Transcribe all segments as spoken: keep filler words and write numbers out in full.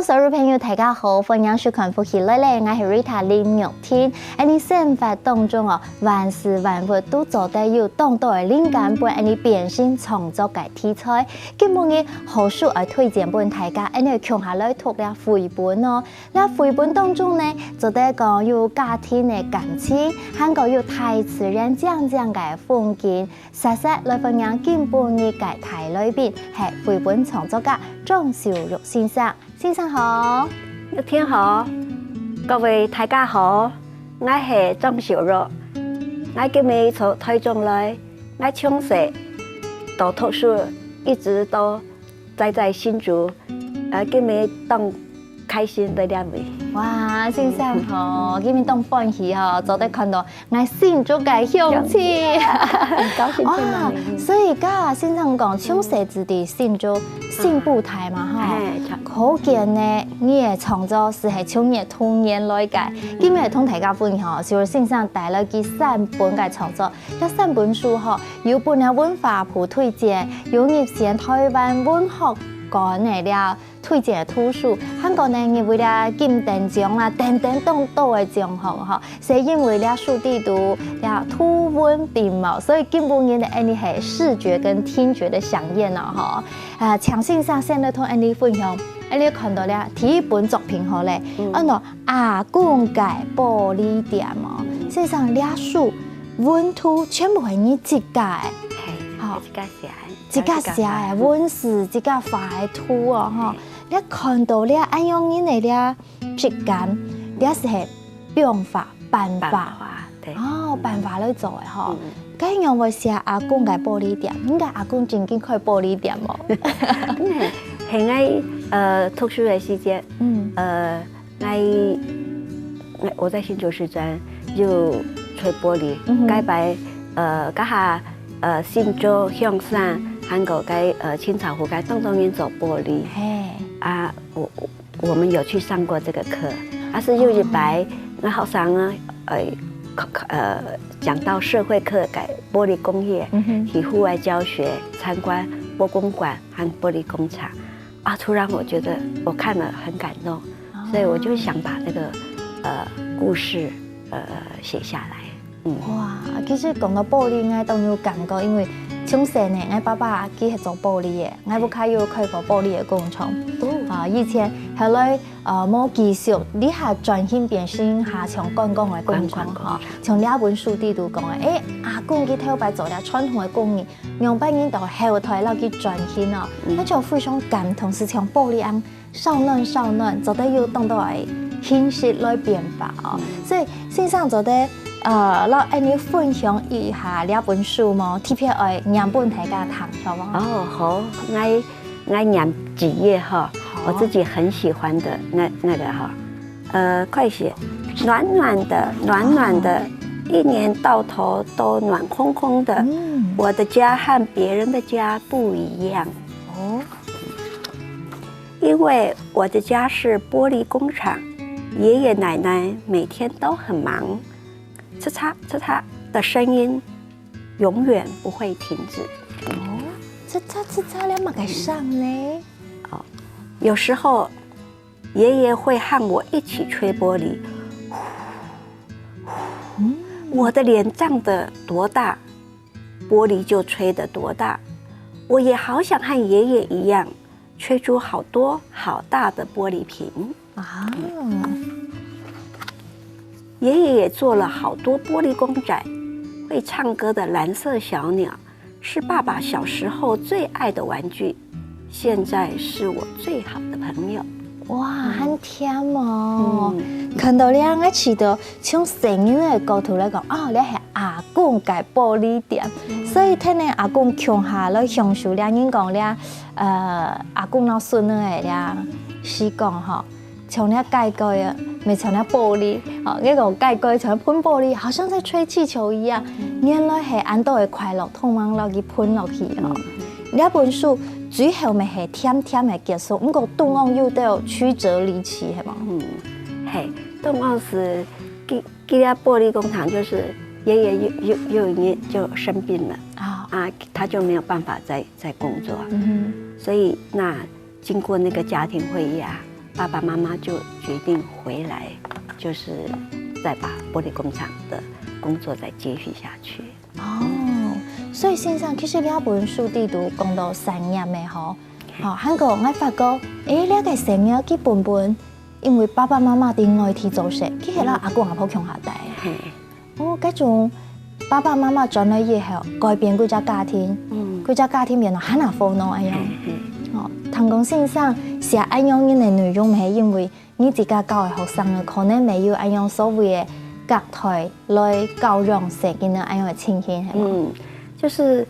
所有朋友，大家好，歡迎收看《福氣來了》，𠊎係Rita林玉婷。恁呢生活當中哦，萬事萬物都做得有當多个靈感，分恁呢變身創作个題材。今晡日好書愛推薦分大家，恁呢共下來讀這繪本哦。這繪本當中呢，做得講有家庭个感情，還過有大自然靚靚个風景。煞煞來歡迎今晡日个大來賓，係繪本創作家張秀玉先生。 先生好。玉婷好，各位大家好，𠊎係張秀玉。𠊎今日從台中來，𠊎從細到讀書，一直都在在新竹，呃，今日當開心在這位。哇，先生好，今日當歡喜哦，做得看到 𠊎新竹个鄉親。很高興見到你。哇，所以頭先生講，從細就在新竹新埔大嘛，吼。哎，差不多。可見呢，你个創作係從你个童年來个。今日同大家分享，就係先生帶來个三本个創作。這三本書吼，有分了文化部推薦，有入選台灣文學館个了 推薦个圖書，還過呢，入圍了金燈獎啦，等等當多个獎項吼，係因為這書裡肚這圖文並茂，所以今晡日呢，恁呢係視覺跟聽覺的饗宴哦吼。啊，請先生先來同恁呢分享，恁呢看到了第一本作品好了，嗯。安到阿公个玻璃店哦，先生這書文圖全部係你自家个，嘿，好。自家寫个。 自家寫个文字，自家畫个圖哦，吼。你看到這恁樣人个這質感，這係係版畫、版畫。版畫，對。哦，版畫來做个吼。嗯。該仰會寫阿公个玻璃店？你个阿公正經開玻璃店無？係，係𠊎，呃，讀書个時節，嗯。呃， 𠊎，𠊎，我在新竹師專有吹玻璃，嗯哼。該擺，呃，該下，呃，新竹、香山，還有該，呃，青草湖該當多人做玻璃。嘿。啊，我，我，我們有去上過這個課，啊，是有一擺，哦。𠊎學生啊，呃，呃，講到社會課，該玻璃工業，嗯哼。去戶外教學，參觀玻璃館和玻璃工廠。 啊，突然我覺得我看了很感動，哦。所以我就想把這個，呃，故事，呃，寫下來。嗯。哇，其實講到玻璃，𠊎當有感覺，因為從細呢，𠊎爸爸佢係做玻璃个，𠊎屋下有開過玻璃个工廠。哦。啊，以前後來，呃，無繼續，這下轉型變成下像觀光个工廠，觀光工廠。吼。像這本書裡肚講个，誒，阿公佢頭擺做這傳統个工藝， 仰般人到後代摎佢轉型哦，嗯。𠊎就非常感動，係像玻璃恁少嫩少嫩，做得有當多个形式來變化哦。嗯。所以先生做得，呃，摎𠊎等分享一下這本書無？特別愛念分大家聽，好無？哦，好，𠊎，𠊎念幾頁哈，好。我自己很喜歡的那，那個哈。 呃，快寫。暖暖的，暖暖的，一年到頭都暖烘烘的。嗯。我的家和別人的家不一樣。哦。因為我的家是玻璃工廠，爺爺奶奶每天都很忙，嚓嚓嚓嚓的聲音永遠不會停止。哦，嚓嚓嚓嚓，這麼个響呢？哦，有時候 爺爺會和我一起吹玻璃。嗯。我的臉脹得多大，玻璃就吹得多大。我也好想和爺爺一樣，吹出好多好大的玻璃瓶。啊。爺爺也做了好多玻璃公仔，會唱歌的藍色小鳥， 是爸爸小時候最愛的玩具，現在是我最好的朋友。哇，嗯。很甜哦。嗯。看到這，𠊎試著從細人个角度來講，哦，這係阿公个玻璃店。嗯。所以跈等阿公共下來享受這人講這，呃，阿公摎孫仔个這時光吼。 像那蓋蓋啊，乜像那玻璃，哦，該個蓋蓋像噴玻璃，好像在吹氣球一樣。嗯。原來係恁多个快樂，通往落去噴落去哦。嗯。這本書最後乜係甜甜个結束，毋過中央有兜曲折離奇，係無？嗯，係，中央係，佢，佢个玻璃工廠就是爺爺有，有，有一年就生病了，啊。啊，他就沒有辦法再，再工作。嗯哼。所以那經過那個家庭會議啊，爸爸妈妈就决定回来，就是再把玻璃工厂的工作再继续下去。哦，所以先生，其實這本書裡肚講到產業个吼，吼，還過𠊎發覺，誒，這个產業佢本本，因為爸爸媽媽在外地做事，佢係摎阿公阿婆共下戴。嘿。哦，該種爸爸媽媽轉來以後，改變佢隻家庭，嗯。佢隻家庭變到還較和樂恁樣。嘿，嘿。哦，聽講先生寫恁樣个內容，毋係因為你自家教个學生啊，可能無恁樣所謂个隔代來教養細人仔恁樣个情形，係無？嗯，就是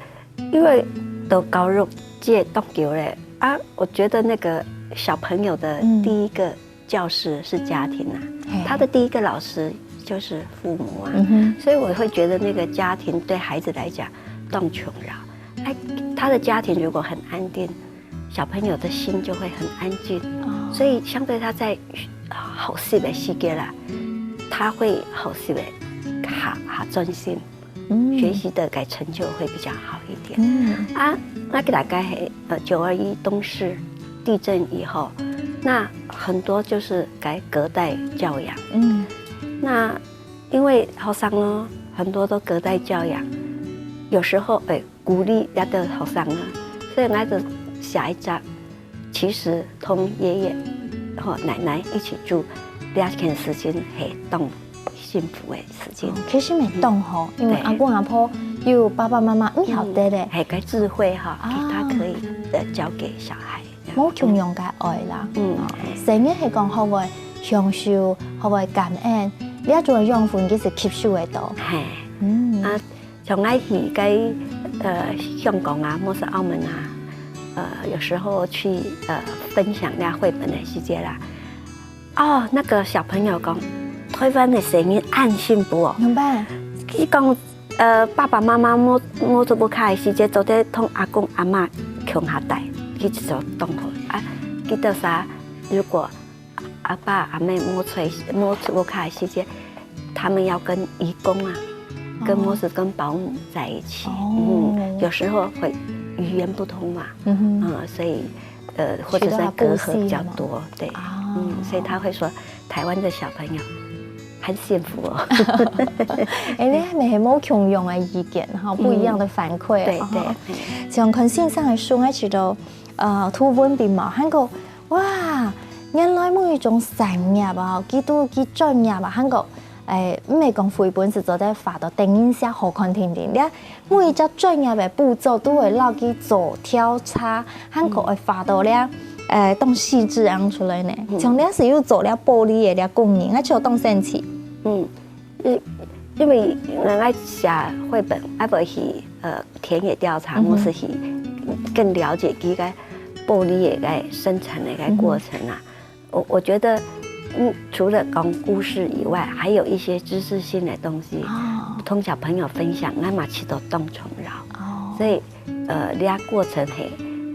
因為都教育界當久了啊，我觉得那个小朋友的第一个教师是家庭啊，嗯。嘿。他的第一个老师就是父母啊，嗯哼。所以我会觉得那个家庭对孩子来讲更重要。哎，他的家庭如果很安定，小朋友的心就会很安静，哦。所以相对他在，呃，学习个时节啦，他会学习个下，下专心，嗯。学习的个成就会比较好一点。嗯。啊，那个大概，呃，九二一东势地震以后，那很多就是改隔代教养。嗯。那因为学生呢，很多都隔代教养，有时候，哎， 鼓励這个學生啊，所以𠊎就寫一隻，其實同爺爺和奶奶一起住，這件事情係當幸福个事情。哦，其實乜當好，因為對。阿公阿婆有爸爸媽媽毋曉得咧。嗯，係个智慧哈，啊。他可以，呃，教給小孩。無共樣个愛啦。嗯。哦，細人係講學會享受，學會感恩，這種養分其實吸收會到。嘿。嗯。啊， 像𠊎去該，呃，香港啊，或是澳门啊，呃，有時候去，呃，分享那繪本的时节啦，哦，那个小朋友讲，台湾的声音恁幸福哦。怎么办？佢讲，呃，爸爸妈妈摸，摸着不开的时节，做得同阿公阿妈共下戴，佢就当好啊。佢到啥，如果 阿爸阿姆没出，没出国的时节，他们要跟义工啊，跟哦。或是跟保姆在一起。哦。嗯，有时候会语言不通嘛，嗯哼。嗯，所以，呃，或者是隔阂比较多，学到故事嘛。对，啊。嗯，所以他会说，台湾的小朋友很幸福哦。哎，你还没有共样的意见哈，不一样的反馈啊，嗯，对，哈。对，嗯。像看先生的书，我觉得，呃，图文并茂，还有 哇，原來每一種產業啊，佢都佢專業啊，還過，誒，毋係講繪本係做得畫到等人寫好看定定，這每一隻專業个步驟都會落去做調查，還過會畫到這，誒，當細緻樣出來呢。嗯。像這係有做這玻璃个這工藝，啊，就當神奇。嗯，因，因為𠊎寫繪本，啊，毋係，呃， 田野調查，嗯哼。或是去更了解這个玻璃个該生產个該過程啊。嗯哼。我，我觉得，嗯，除了讲故事以外，还有一些知识性的东西，哦。同小朋友分享，那么其实都当重要。哦。所以，呃，这过程嘿，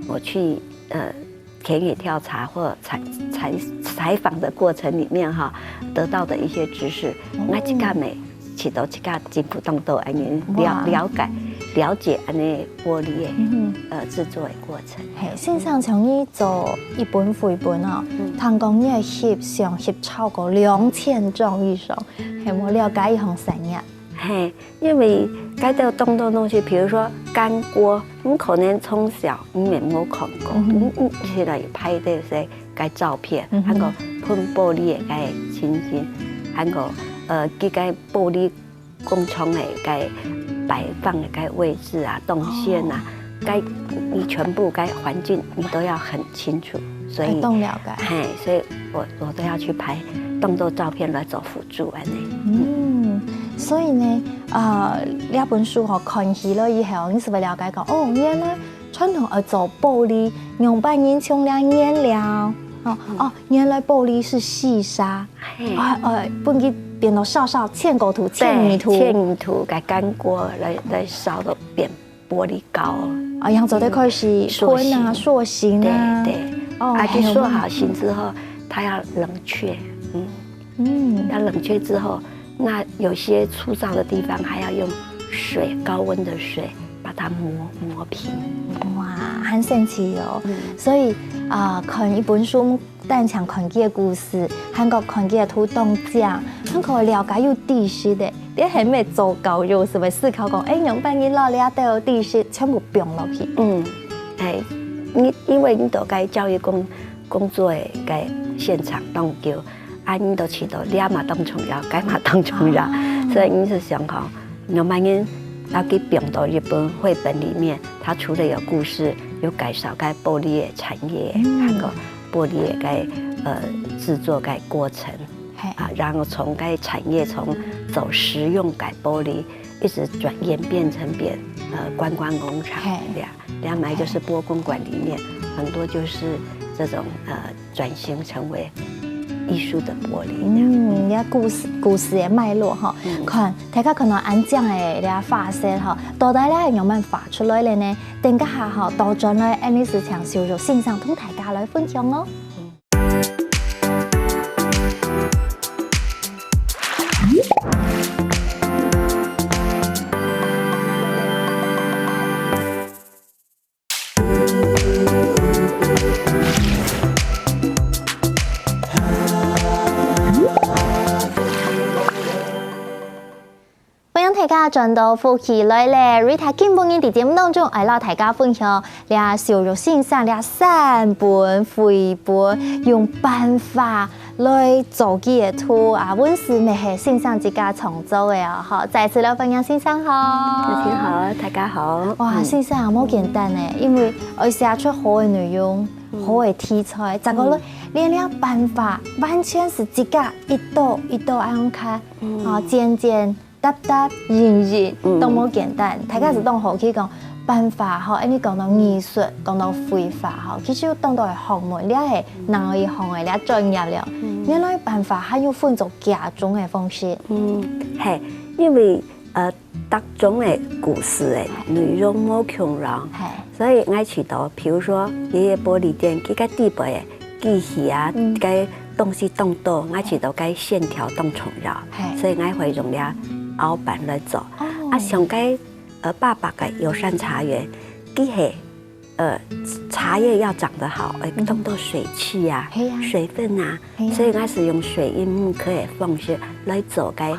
我去，呃， 田野调查或采，采，采访的过程里面哈，得到的一些知识，哦。𠊎自家乜，試到自家進步當多，恁樣了，哇。了解，了解恁樣玻璃个，嗯哼。呃，制作的过程。嘿，先生，像你做一本繪本哦，嗯。聽講你个翕相翕超過兩千張以上，係無了解一項產業？嘿， 因为該兜当多东西，比如说干锅，你可能从小你也没看过，嗯哼。你，你现在拍的是该照片，嗯哼。还有喷玻璃的该情形，还有，呃，这个玻璃工厂的该摆放的该位置啊、动线啊，哦。该你全部该环境你都要很清楚，所以，哎，当了解。嘿，所以我，我都要去拍，当多照片来做辅助安尼。嗯，所以呢， 呃，这本书吼，看起来以后，你是会了解讲，哦，原来传统爱做玻璃，用半年冲了颜料，哦，嗯。哦，原来玻璃是细沙，嘿。哦，哦，分佢变到烧烧，嵌过土，嵌泥土。对，嵌泥土，给干锅来，来烧到变玻璃膏。啊，样做得开始塑形。喷啊，塑形啊。对，对。哦，啊，就塑好形之后，它要冷却，嗯。 嗯。要冷却之后，那有些粗糙的地方还要用水，高温的水把它磨，磨平。哇，很神奇哦。嗯。所以，啊，看一本書，單淨看佢个故事，還過看佢个圖當靚，還過了解有知識个，這係毋係做教育，係毋係思考講，誒，仰般人摎這兜知識全部放落去？嗯，係，你因為你都該教育工工作个該現場當久，啊，你都知道這嘛當重要，該嘛當重要，所以你就想吼，仰般人摎佢放到一本繪本裡面，它除了有故事，有介紹該玻璃个產業，還有玻璃个該呃製作个過程。啊，然後從該產業從走食用个玻璃，一直轉演變成變呃觀光工廠，對啊，兩買就是玻公館裡面很多就是這種呃轉型成為藝術的玻璃。嗯，這故事故事个脈絡吼，看大家看到恁靚个這畫色吼，到底這係仰般畫出來个呢？等一下吼，倒轉來，Annie請秀玉先生同大家來分享哦。 歡迎大家轉到福氣來了。Rita今晡日在節目當中愛摎大家分享這小玉先生這三本繪本，用版畫來做佢个圖啊，文字乜係先生自家創作个哦，吼，再次來歡迎先生好。大家好，大家好。哇，先生啊，無簡單呢，因為愛寫出好个內容，好个題材，再過來，連這版畫完全係自家一刀一刀恁樣刻，啊，剪剪 搭搭印印，嗯，都無簡單。大家係當好奇講，版畫吼，恁樣講到藝術，講到繪畫吼，其實有當多个學問，這係哪一行个這專業了。原來版畫還有分做幾種个方式。嗯，係，因為呃，逐種个故事个內容無共樣，係，所以𠊎試著，譬如說，這个玻璃店，佢个底背个 機器啊，該東西當多，𠊎試著該線條當重要，所以𠊎會用這凹版來做。啊，像該呃八八个友善茶園，佢係呃茶葉要長得好，愛當多水氣啊，水分啊，所以𠊎係用水印木刻个方式來做該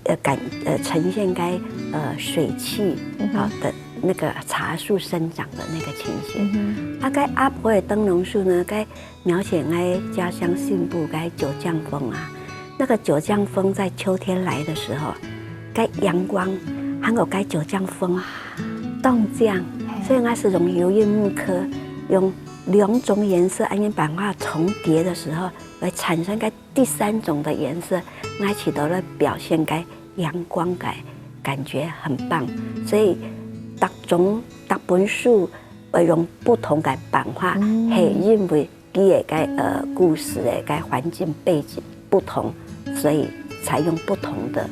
呃感呃呈現該呃水氣啊的那個茶樹生長的那個情形。啊，該阿婆个燈籠樹呢，該 描寫𠊎家鄉新埔个九降風啊，那個九降風在秋天來的時候，該陽光還有該九降風當靚，所以𠊎係用油印木刻，用兩種顏色恁樣版畫重疊的時候，來產生該第三種的顏色，𠊎試著來表現該陽光个感覺很棒。所以逐種逐本書會用不同个版畫，係因為 佢个該呃故事个該環境背景不同，所以採用不同的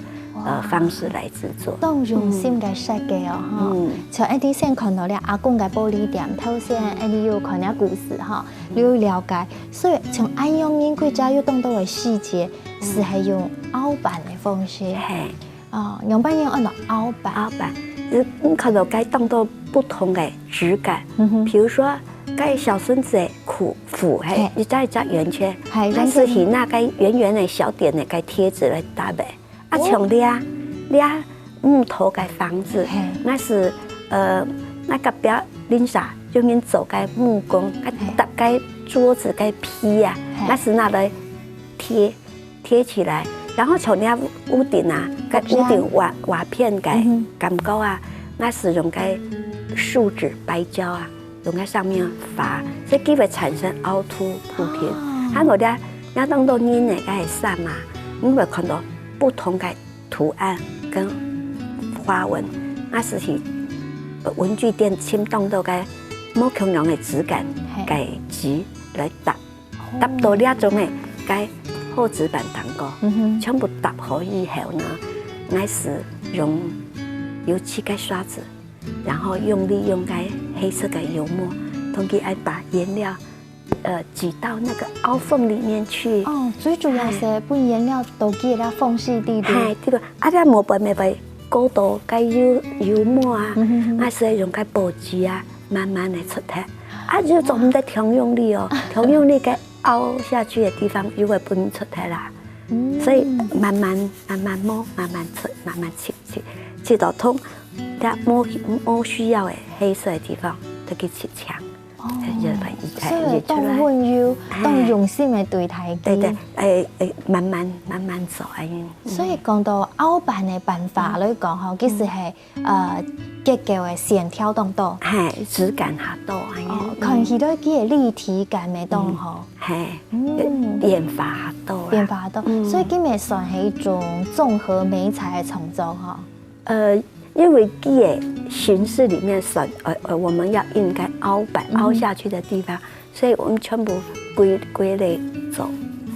呃方式來製作。當用心个設計哦，吼。像𠊎等先看到這阿公个玻璃店，頭先𠊎等有看這故事吼，有了解，所以像恁樣人歸家有當多个細節，係係用凹版个方式。係。 哦，仰般形安到凹版？凹版，你你看到該當多不同个質感，比如說該小孫子个褲褲，嘿，一隻一隻圓圈，係，但是佢拿該圓圓个小點个該貼紙來貼个，啊，像這這木頭个房子，係，該係呃，該隔壁鄰舍專門做个木工，啊，搭該桌子个皮啊，該係拿來貼 貼起來，然後像這屋頂啊，該屋頂瓦瓦片个感覺啊，𠊎係用該樹脂白膠啊，用在上面發，所以佢會產生凹凸不平。還有這，這當多人个該衫啊，你會看到不同个圖案跟花紋，𠊎係去文具店尋當多个無共樣个質感个紙來搭。 搭到這種个該厚紙板當中，全部搭好以後呢，𠊎係用油漆个刷子，然後用力用該黑色个油墨，同佢愛把顏料呃擠到那個凹縫裡面去。哦，最主要係分顏料倒去該縫隙裡頭。嘿，對个，啊，這無辦法，過多該油油墨啊，𠊎係用該保紙啊，慢慢个捽忒。啊，就做毋得忒用力哦，忒用力該凹下去个地方又會分出來啦。所以慢慢慢慢摸，慢慢出，慢慢切切，切到通，該無無需要个黑色个地方，就去切淨。哦，就把它移開，所以當溫柔、當用心个對待佢。對對，哎哎，慢慢慢慢做，哎。所以講到拗粄个辦法來講吼，其實係呃結構个線條當多。嘿，質感較多，哎。哦，看起來佢个立體感會當好。嘿，變化較多啦。變化較多，所以佢也算係一種綜合媒材个創作吼。呃，因為佢个形式裡面算，呃呃，我們要印該凹版凹下去的地方，所以我們全部歸歸類做，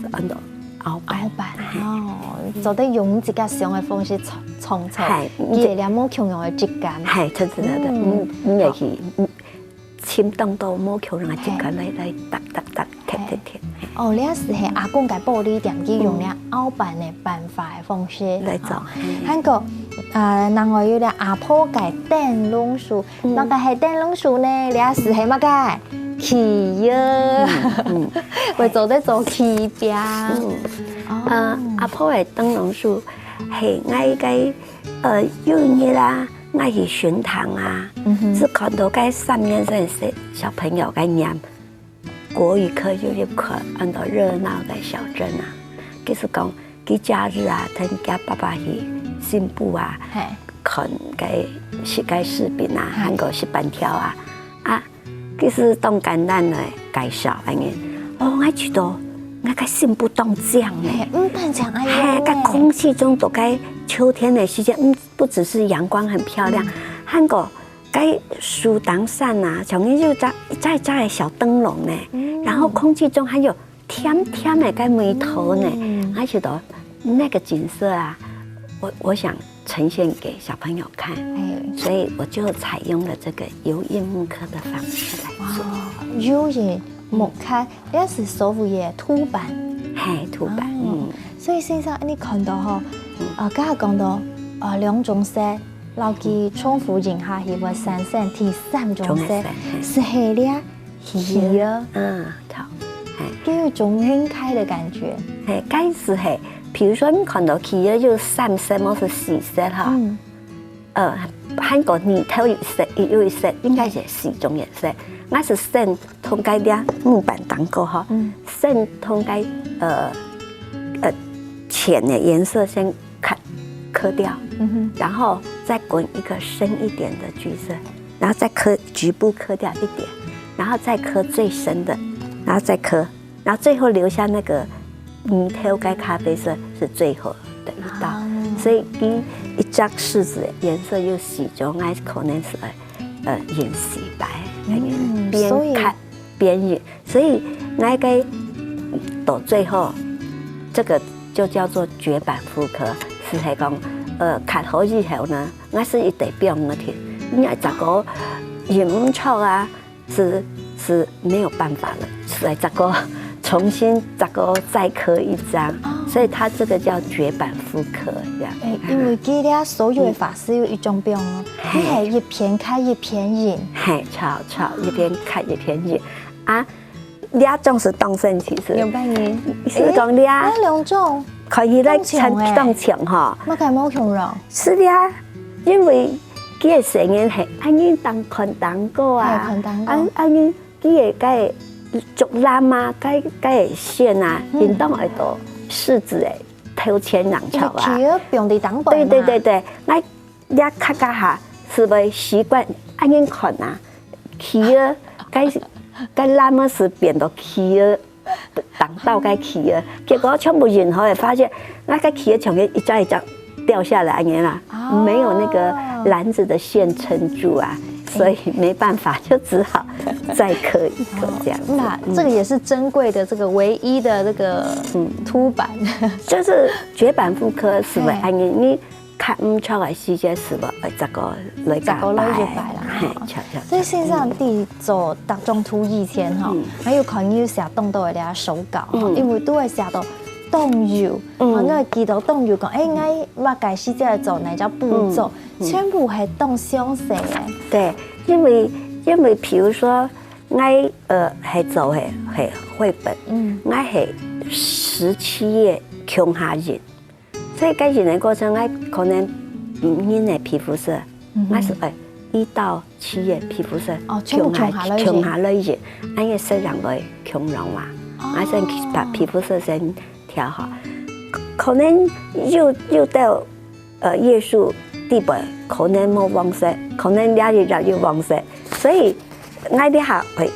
是按照凹版。凹版哦，做得用自家想个方式創創作，係，佢个兩無共樣个質感。係，真真的，嗯，你也去，嗯， 深當到無共樣个質感來來搭搭搭貼貼貼。哦，這係阿公个玻璃店，佢用這拗粄个辦法个方式來做。還過，呃，另外有這阿婆个燈籠樹，麼个係燈籠樹呢？這係麼个？柿仔，會做得做柿餅。呃，阿婆个燈籠樹係𠊎个 呃，有一日啊，𠊎去巡堂啊，只看到該三年生个小朋友該念國語課有一課，安到熱鬧个小鎮啊。佢係講，佢假日啊，同佢爸爸去新埔啊，看該食該柿餅啊，還過食粄條啊，啊， 其實當簡單个介紹，恁樣。哦，𠊎覺得𠊎个心不動講呢。嘿，毋單淨恁樣。嘿，該空氣中都該秋天个時節，嗯，不只是陽光很漂亮，還過該樹頂上啊，像有隻一隻一隻个小燈籠呢，然後空氣中還有甜甜个該味道呢，𠊎覺得那個景色啊，我我想呈現給小朋友看，所以我就採用了這個油印木刻的方式來做。哦，油印木刻，這係所謂个凸版。嘿，凸版，嗯。所以先生，你看到吼，呃，剛剛講到，呃，兩種色，然後佢重複印下去會產生第三種色，係黑咧。 係啊。嗯，好。嘿。就有一種暈開的感覺。嘿，該係嘿，比如說你看到佢有三色或是四色哈，呃，還過裡頭一色，有一色，應該係四種顏色。𠊎係先同該這木板當中哈，先同該，呃，呃，淺的顏色先刻，刻掉，然後再滾一個深一點的橘色，然後再刻，局部刻掉一點，然後再刻最深的，然後再刻，然後最後留下那個泥鰍跟咖啡色是最後的一道。所以第一張柿子顏色有四種，該可能係，呃，顏色白，嗯，邊看邊緣，所以那個到最後，這個就叫做絕版復刻，係係講，呃，刻好以後呢， 𠊎係一直放个忒，因為這個印毋著啊，係，係沒有辦法了，所以這個重新這個再刻一張，所以它這個叫絕版復刻這樣。欸，因為佢這所有个法係有一種放哦，佢係一片刻一片印。嘿，著著，一片刻一片印啊。 這種係當神奇，係。兩百年。係講這，欸，兩種看起來當像欸，當像吼。麼个無共樣？係啊，因為佢个細人係恁樣當看當過啊，係，看當過。恁，恁樣佢个該竹籃啊，該，該線啊，應當愛到柿子个頭前人著啊。佢个皮兒放在頂背嘛。對對對對，𠊎 這刻家下係會習慣恁樣看啊，柿仔，該，該籃仔係變到柿仔，當到該柿仔，結果全部印好，發現那個柿仔全部一張一張掉下來恁樣啦，沒有那個籃子的線撐住啊，所以沒辦法，就只好再刻一個這樣子。那這個也是珍貴的這個唯一的這個，嗯，凸版。就是絕版復刻係會恁樣，你 刻毋著个時節係無，愛再過來加擺。再過來一擺啦，嘿，吼。著著著。所以先生在做逐張圖以前吼，嗯。還有可能有寫當多个這手稿吼，嗯。因為都會寫到當幼，嗯。吼，𠊎記得當幼講，欸，𠊎麼个時節做哪隻步驟，嗯。嗯。全部係當詳細个。對，因為，因為譬如說， ，𠊎呃係做係係繪本，嗯，𠊎係十七頁共下印，所以該印个過程，𠊎可能嗯人个皮膚色，嗯哼，𠊎係誒一到七頁皮膚色哦，全部共下來印，共下來印，恁樣色樣會共樣嘛，哦，𠊎先把皮膚色先調好，可能又又到呃頁數底背，可能無黃色，可能這一頁又黃色，所以𠊎這下會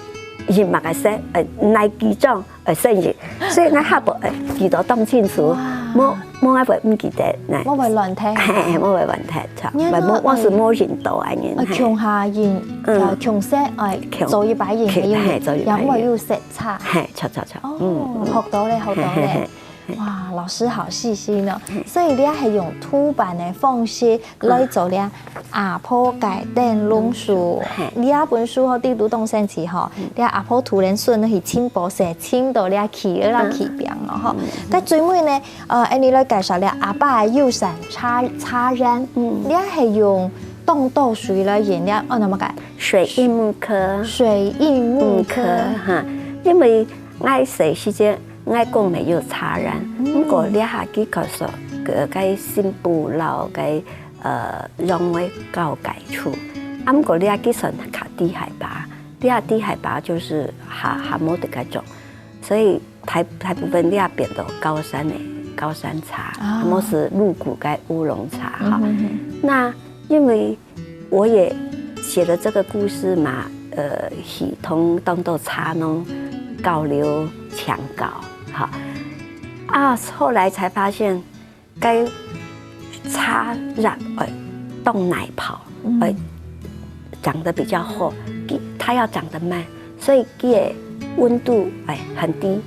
印麼个色，呃，哪幾張呃色印，所以𠊎下背會記得當清楚，無無𠊎會毋記得，那無會亂忒，嘿，無會亂忒，著，無無我係無印到恁樣，呃，共下印，呃，共色，哎，做一擺印，嘿，做一擺印，也無有色差，嘿，著著著，哦，學到咧，學到咧。 哇，老師好細心哦！所以這係用圖板个方式來做這阿婆个燈籠樹。這本書吼，底肚當神奇吼，這阿婆突然順去尋寶石，尋到這企鵝啦企餅哦吼。該最尾呢，呃，恁樣來介紹這阿爸个雨傘插插絃，這係用當多水來印這，哦，那麼个水印木刻，水印木刻哈，因為 𠊎細時節，𠊎公乜有插絃，毋過這下佢確實个該新埔摎該呃用个交界處，啊毋過這下佢算較低海拔，這下低海拔就是還還無得該種，所以大大部分這下變到高山个高山茶，啊無係鹿谷个烏龍茶哈。那因為 我也寫了這個故事嘛，呃，去同當多茶農交流請教，哈。啊，後來才發現，該茶葉，呃，當耐泡，呃，長得比較厚，它要長得慢，所以佢个溫度，哎，很低。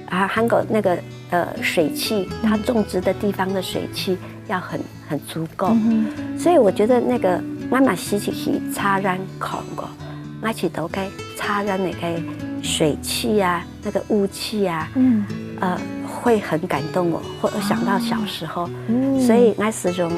啊，還有那個，呃，水氣，它種植的地方的水氣要很 很足夠。所以我覺得那個，𠊎嘛時時去茶園看過，𠊎試著該茶園个該水氣啊，那個霧氣啊，呃，會很感動我，會想到小時候。所以𠊎使用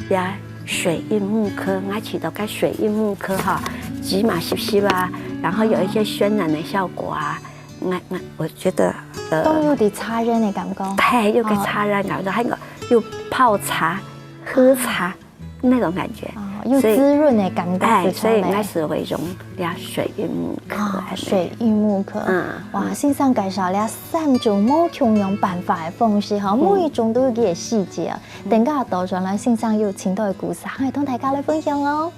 這水印木刻，𠊎試著該水印木刻哈，紙嘛濕濕啊，然後有一些渲染的效果啊， 𠊎𠊎我覺得，呃，當有在茶園个感覺。嘿，有个茶園感覺，還有又泡茶、喝茶那種感覺，哦，有滋潤个感覺，哎，所以𠊎係會用這水印木刻。哦，水印木刻。嗯，哇，先生介紹這三種無共樣辦法个方式吼，每一種都有佢个細節啊。等下倒轉來，先生有盡多个故事，還會同大家來分享哦。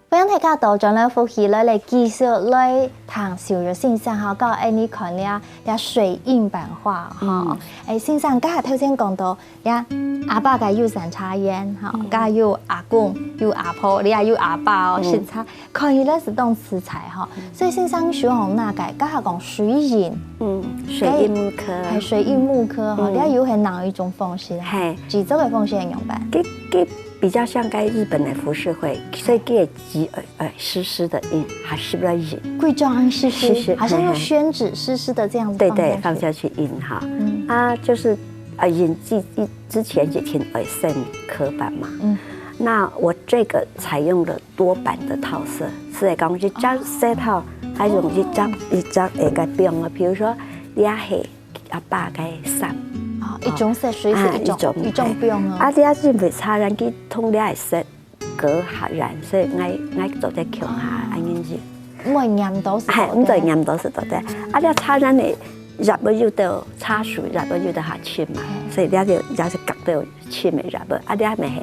歡迎大家倒轉來福氣來來繼續來聽小玉先生吼，教𠊎俚看這這水印版畫吼。誒，先生，頭先講到 呀，阿爸个有三儕人，吼，嗯。該有阿公、有阿婆，你還有阿爸哦，嗯。食茶，看起來係當自在吼。嗯。所以先生手項拿个，該下講水印，嗯，水印木刻。還水印木刻吼，嗯。你還有係哪一種方式啊？嘿。製作个方式係仰般？佢佢比較像該日本个浮世繪，所以佢个紙呃呃濕濕个印，還濕了印。規張濕濕，濕濕，好像用宣紙濕濕的這樣子放下去。嘿嘿。對對，放下去印哈。嗯。啊，就是啊，印之之前已經會先刻版嘛。嗯。那我這個採用了多版的套色，係講一隻色套，還用一隻一隻个个變啊。比如說，這係阿爸个衫。哦，一種色水係一種，啊，一種，一種變哦。啊，這係因為茶園佢同這个色 隔下遠，所以𠊎𠊎做得共下恁樣子。毋會黏到係，嘿，毋會黏到係做得。啊，這茶園个葉仔有兜茶樹葉仔有兜下深嘛，嘿。所以這就這係隔到深个葉仔。啊，這乜係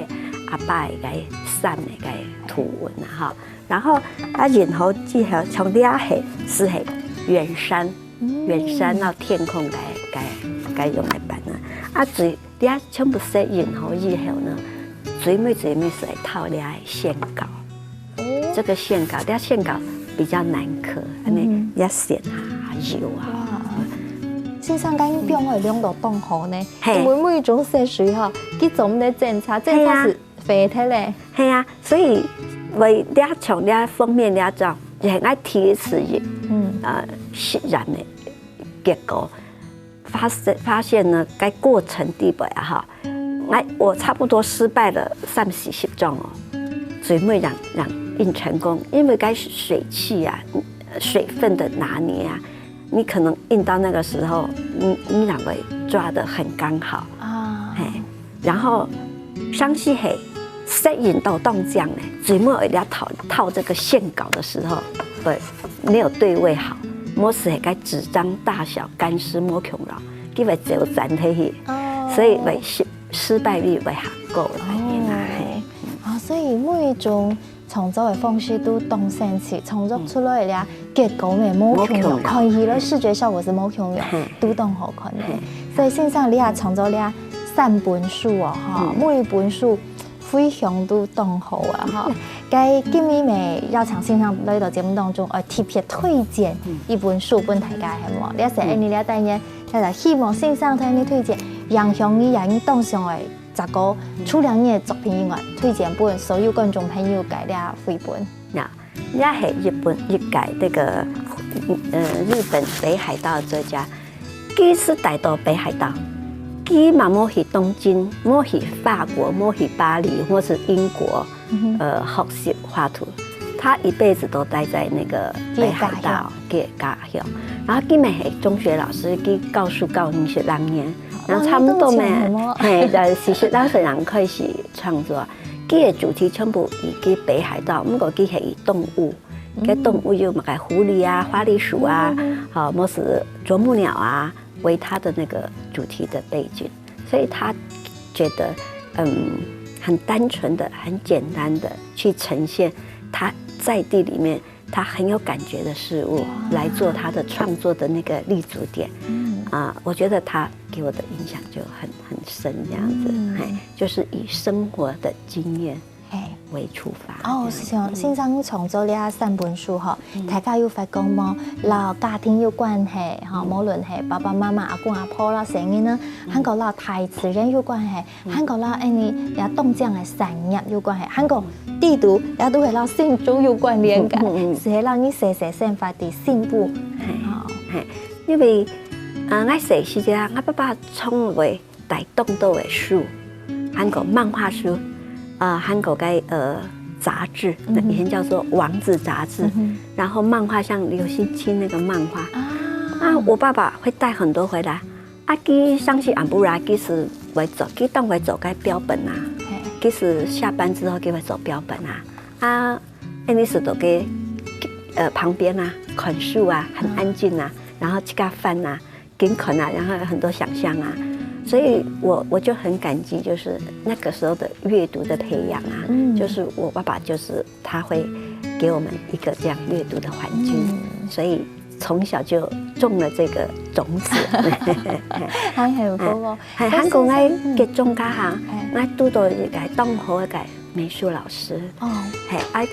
阿爸个衫个圖文啊，吼。然後啊，印好之後，像這係係遠山，嗯。遠山到天空个个个用个版啊。啊，最 這全部色印好以後呢，最尾最尾係愛套這線稿。哦。這個線稿，這線稿比較難刻，恁樣這線啊，油啊。哇。先生，該用筆會用到當好呢，嘿。因為每一種色水吼，佢做毋得檢查，檢查係白忒咧。係啊，所以為了從這方面來講，也很愛提一次，嗯，呃，實驗的結果，發現發現呢，該過程底背啊哈，哎，我差不多失敗了三四十種哦，最尾人人印成功，因為該水氣啊，水分的拿捏啊，你可能印到那個時候，你你兩個抓得很剛好，啊，嘿，然後像是嘿，適應到當講呢，最尾一定要套套這個線稿的時候，對，沒有對位好，無係該紙張大小、乾濕無共樣，佢會走展忒去，哦，所以會失失敗率會較高个原因啊，嘿。哦，所以每一種創作的方式都當神奇，創作出來了，結果也無共樣，看起來視覺效果是無共樣，都當好看的。所以先生，你也創作了三本書哦，哈，每一本書非常都當好啊，哈。該今日也邀請先生來到節目當中，呃，特別推薦一本書分大家，係無？你係恁呢，你帶呢，大家希望先生同你推薦，影響你也當上个 作家，除了你的作品以外，推薦分所有觀眾朋友个這繪本。那這係一本一个這个呃日本北海道的作家，佢係大到北海道，佢嘛無去東京，無去法國，無去巴黎，或是英國，呃，學習畫圖。他一辈子都待在那个北海道，个家鄉。然後佢嘛係中學老師，佢教書教二十零年， 然後差不多咩，嘿，就四十零歲人開始創作。佢个主題全部以佢北海道，毋過佢係以動物，該動物有麼个狐狸啊、花栗鼠啊，好，或是啄木鳥啊，為他的那個主題的背景，所以他覺得，嗯，很單純的、很簡單的去呈現他在地裡面 他很有感覺的事物來做他的創作的那個立足點。啊，我覺得他給我的影響就很很深，這樣子，嘿，就是以生活的經驗為出發。哦，係像先生創作這三本書吼，大家有發覺無？摎家庭有關係吼，無論係爸爸媽媽、阿公阿婆啦、細人啊，還過摎大自然有關係， 還過摎恁呢也當靚个產業有關係，還過地圖也都係摎新竹有關聯个，係摎你細細生活个新埔。係，因為啊，𠊎細時節啊，𠊎爸爸常會帶當多个書，還過漫畫書，啊，還過該呃雜誌，以前叫做網誌雜誌，然後漫畫像劉興欽那個漫畫，啊，我爸爸會帶很多回來。 啊，佢上次暗晡啦，佢係會做，佢當會做該標本啊，佢係下班之後佢會做標本啊。啊，恁呢係在該呃旁邊啊，看書啊，很安靜啊，然後自家翻啊，緊看啊，然後有很多想像啊。所以我我就很感激，就是那個時候的閱讀的培養啊，就是我爸爸就是他會給我們一個這樣閱讀的環境，所以 從小就種了這個種子。還幸福哦。係，還過𠊎个種家下，𠊎堵到一個當好个美術老師。哦，係，啊，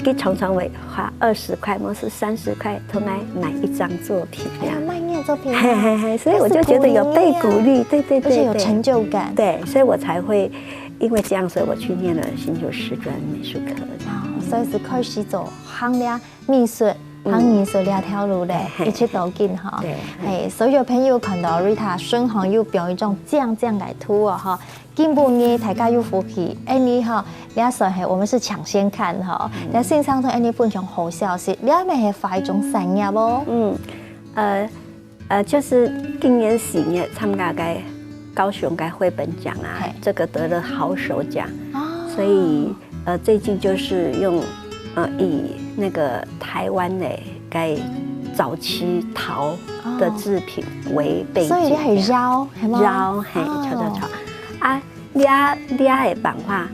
佢常常會花二十塊或是三十塊同𠊎買一張作品這樣。買你个作品。係係係，所以我就覺得有被鼓勵，對對對，而且有成就感。對，所以我才會因為這樣，所以我去念了新竹師專美術科。哦，所以係開始做行業。 藝術，行藝術這條路咧，一直到今哈。係，所有朋友看到Rita身上有放一張靚靚个圖哦哈，今晡日大家有福氣，恁呢哈，這算係我們是搶先看哈，這先生同恁呢分享好消息，這乜係畫一種產業哦。嗯，呃， 呃，就是今年四月參加該高雄該繪本獎啊，這個得了好手獎，所以呃最近就是用呃以那個台灣的該早期陶的製品為背景，所以你係窯，係無？窯，係，陶陶陶。啊，這這个版畫，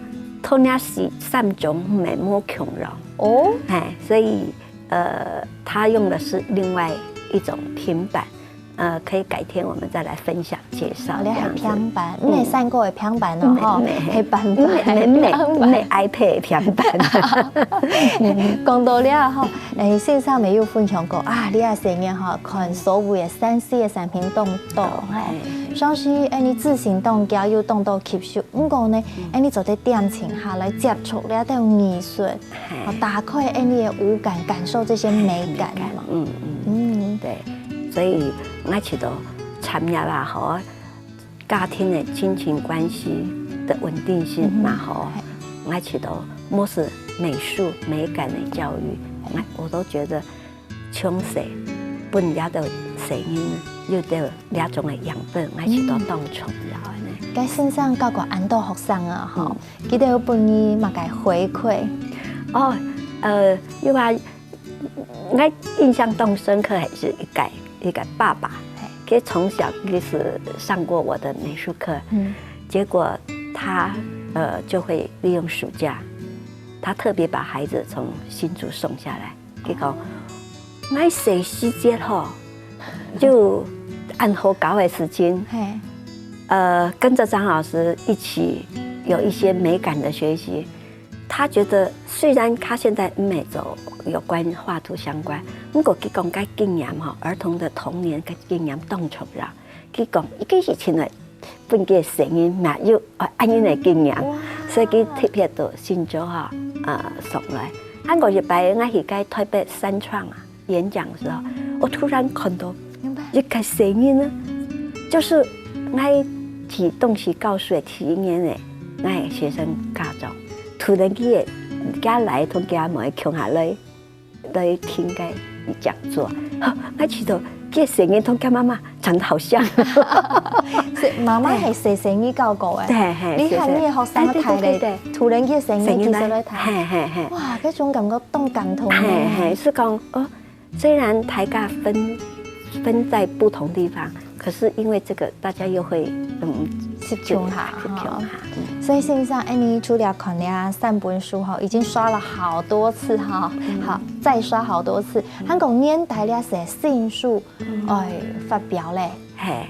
同這係三種毋係無共樣。哦，係，所以 呃，他用的是另外一種平板，呃，可以改天我們再來分享介紹。這係平板，毋係三國个平板哦，吼，係平板，毋係毋係毋係iPad平板。講到這吼，誒，先生也有分享過啊，你也承認吼，看所謂个三C个產品當多吼，像是恁樣自行當教又當多吸收，毋過呢，恁樣做得點靜下來接觸這兜藝術，嘿啊，打開恁樣个五感，感受這些美感嘛。嗯嗯，嗯，对，所以我觉得产业啦，吼，家庭的亲情关系的稳定性嘛，吼，我觉得莫是美术美感的教育，我我都觉得从小分了的声音，又得了种的养分，我觉得当重要的呢。該先生教過恁多學生啊，吼，佢兜有分你麼个回饋？哦，呃，因为我印象当深刻还是一个一个爸爸，佢从小就是上过我的美术课，嗯结果他呃就会利用暑假，他特别把孩子从新竹送下来，结果我小时节吼，就按好搞的事情，嘿，呃，跟着张老师一起有一些美感的学习。他觉得虽然他现在没走有关画图相关，不过佢讲个经验吼，儿童的童年个经验当重要。佢讲，一个是亲的，分个声音嘛，又啊，恁样的经验，所以佢特别到新竹哈，呃，送来。还有一摆，我去个台北三创啊，演讲的时候，我突然看到明白。一个声音呢，就是我提东西教书的第一年呢，我学生家长，突然间，家来同家妹共下来，来听个讲座，我觉得这声音同家妈妈长得好像。是妈妈係細細个教過个，对，嘿，你看你个學生大咧，哎对对对对突然个聲音其實來聽，嘿嘿嘿。哇，該種感覺當感動呢。嘿嘿，是讲哦，虽然大家分分在不同地方，可是因为这个，大家又会嗯集中下集中下。所以先生，哎，你除了看了三本书哈，已经刷了好多次哈，好再刷好多次，还有年代了写新书，哎，发表嘞，嘿，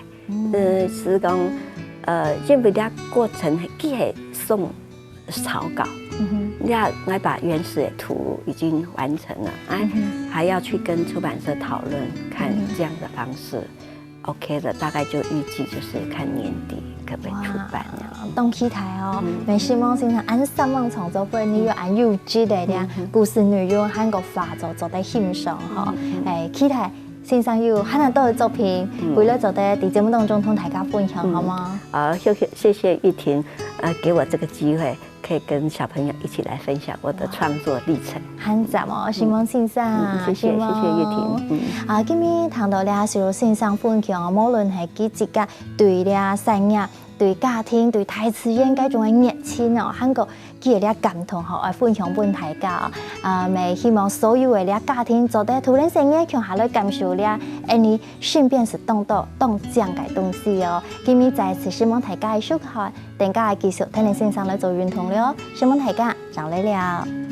呃，是讲，呃，因为这过程佢系送草稿，嗯那我把原始的图已经完成了，哎，还要去跟出版社讨论，看这样的方式。OK 的，大概就预计就是看年底可不可以出版了。哇，當期待哦！每希望先生恁三萬創作本，你有恁有質个咧，故事內容還有畫作做得欣賞吼。哎，期待先生有還多个作品，為了做得在節目當中同大家分享，好嗎？好，谢谢谢谢玉婷，呃，给我这个机会，可以跟小朋友一起来分享我的创作历程。還讚哦，承蒙先生，嗯，谢谢谢谢玉婷。嗯。啊，今日談到了，就係先生分享，無論係佢自家對了產業、對家庭、對大自然該種个熱情哦，還有佢个了感動吼，愛分享分大家哦。啊，也希望所有个了家庭做得突然間共下來感受了，哎，你身邊係當多當靚个東西哦。今日再次承蒙大家个收看，等下繼續聽先生來做運動了哦，承蒙大家，正來尞。